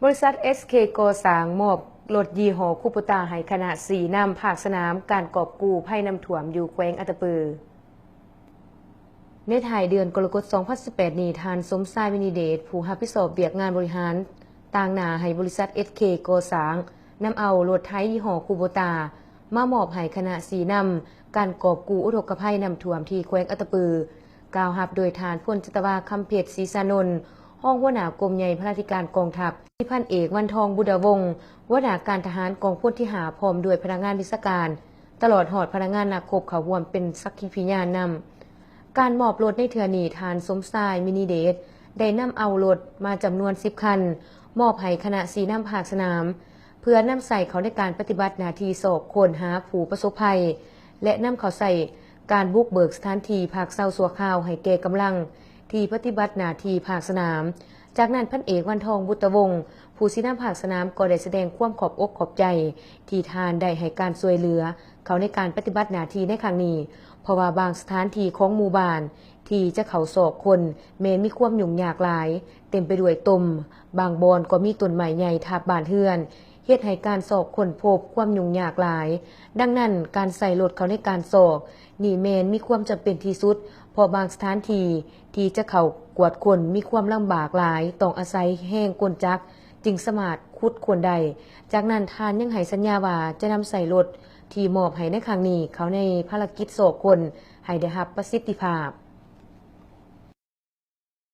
ບໍລິສັດ ເອສເຄ ກໍ່ສ້າງ ມອບລົດຍີ່ຫໍ້ຄູໂບຕາໃຫ້ຄະນະຊີ້ນຳພາກສະໜາມການກອບກູ້ໄພນ້ຳຖ້ວມຢູ່ແຂວງອັດຕະປື. ໃນທ້າຍເດືອນກໍລະກົດ ສອງພັນສິບແປດນີ້, ທ່ານ ສົມຊາຍ ວິນິເດດ ຜູ້ຮັບຜິດຊອບວຽກງານບໍລິຫານຕາງໜ້າໃຫ້ບໍລິສັດ ເອສເຄ ກໍ່ສ້າງ ນຳເອົາລົດໄຖຍີ່ຫໍ້ຄູໂບຕາມາມອບໃຫ້ຄະນະຊີ້ນຳການກອບກູ້ອຸທົກກະໄພນ້ຳຖ້ວມທີ່ແຂວງອັດຕະປື ກ່າວຮັບໂດຍທ່ານ ພົນຈັດຕະວາ ຄຳເພັດ ສີສານົນ ຮອງຫົວໜ້າກົມໃຫຍ່ພັນລາທິການກອງທັບ, ພັນເອກ ວັນທອງ ບຸດດະວົງ ຫົວໜ້າການທະຫານກອງພົນທີຫ້າ ພ້ອມດ້ວຍພະນັກງານວິຊາການ ຕະຫຼອດຮອດພະນັກງານນັກຮົບເຂົ້າຮ່ວມເປັນສັກຂີພະຍານນຳ. ການມອບລົດໃນເທື່ອນີ້, ທ່ານ ສົມຊາຍ ວິນິເດດ ໄດ້ນຳເອົາລົດມາຈຳນວນສິບຄັນ ມອບໃຫ້ຄະນະຊີ້ນຳພາກສະໜາມ ເພື່ອນຳໃຊ້ເຂົ້າໃນການປະຕິບັດໜ້າທີ່ຊອກຄົ້ນຫາຜູ້ປະສົບໄພ ແລະ ນຳເຂົ້າໃຊ້ການບຸກເບີກສະຖານທີ່ພັກເຊົາຊົ່ວຄາວໃຫ້ແກ່ກຳລັງທີ່ປະຕິບັດໜ້າທີ່ພາກສະໜາມ. ຈາກນັ້ນ, ພັນເອກ ວັນທອງ ບຸດຕະວົງ ຜູ້ຊີ້ນຳພາກສະໜາມ ກໍໄດ້ສະແດງຄວາມຂອບອົກຂອບໃຈທີ່ທ່ານໄດ້ໃຫ້ການຊ່ວຍເຫຼືອເຂົາໃນການປະຕິບັດໜ້າທີ່ໃນຄັ້ງນີ້, ເພາະວ່າບາງສະຖານທີ່ຂອງໝູ່ບ້ານທີ່ຈະເຂົ້າຊອກຄົ້ນແມ່ນມີຄວາມຫຍຸ້ງຍາກຫຼາຍ, ເຕັມໄປດ້ວຍຕົມ, ບາງບ່ອນກໍມີຕົ້ນໄມ້ໃຫຍ່ທັບບ້ານເຮືອນ, ເຮັດໃຫ້ການຊອກຄົ້ນພົບຄວາມຫຍຸ້ງຍາກຫຼາຍ. ດັ່ງນັ້ນ, ການໃຊ້ລົດເຂົ້າໃນການຊອກນີ້ແມ່ນມີຄວາມຈຳເປັນທີ່ສຸດ, ເພາະບາງສະຖານທີ່ທີ່ຈະເຂົ້າກວດຄົ້ນມີຄວາມລຳບາກຫຼາຍ, ຕ້ອງອາໄສແຮງກົນຈັກຈຶ່ງສາມາດຂຸດຄົ້ນໄດ້. ຈາກນັ້ນ, ທ່ານຍັງໃຫ້ສັນຍາວ່າຈະນຳໃຊ້ລົດທີ່ມອບໃຫ້ໃນຄັ້ງນີ້ເຂົ້າໃນພາລະກິດຊອກຄົ້ນໃຫ້ໄດ້ຮັບປະສິດທິພາບ.